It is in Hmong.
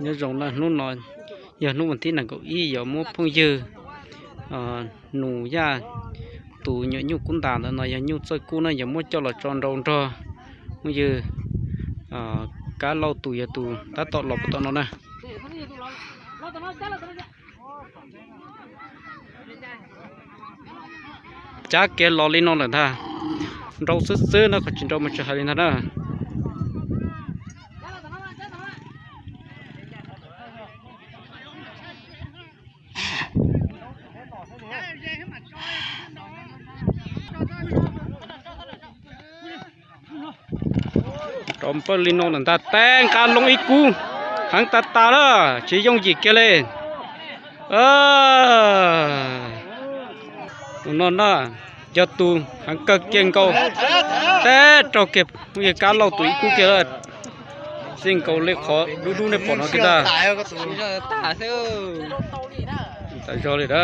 Nyob zoo na, hnub no yog hnub vas thib nees nkaum ib, yuav muab phooj ywg Nus Yaj tus nyuam nyuj kub ntas ntawd no yog nyuj txawj kub na, yuav muab coj los tso nrau nrog phooj ywg Kab Lauj tus yog tus tab tom los puag tom no na. Cab kiag los li no lawm ntag. Nrau xwb xwb na, qhov tsis nrau mas tsis hais li ntag na. Rau npawj li no lawm ntag, teb nqa loo ib kub, heev tas tas lawm, tsis yooj yim kiag li. Tus no na, yog tus heev kawg kiag nkaus, teb raug kiag phooj ywg Kab Lauj tus ib kub kiag lawm. Txij nkaus li qhov dub dub nej pom no kiag ntag. Tam zog li a.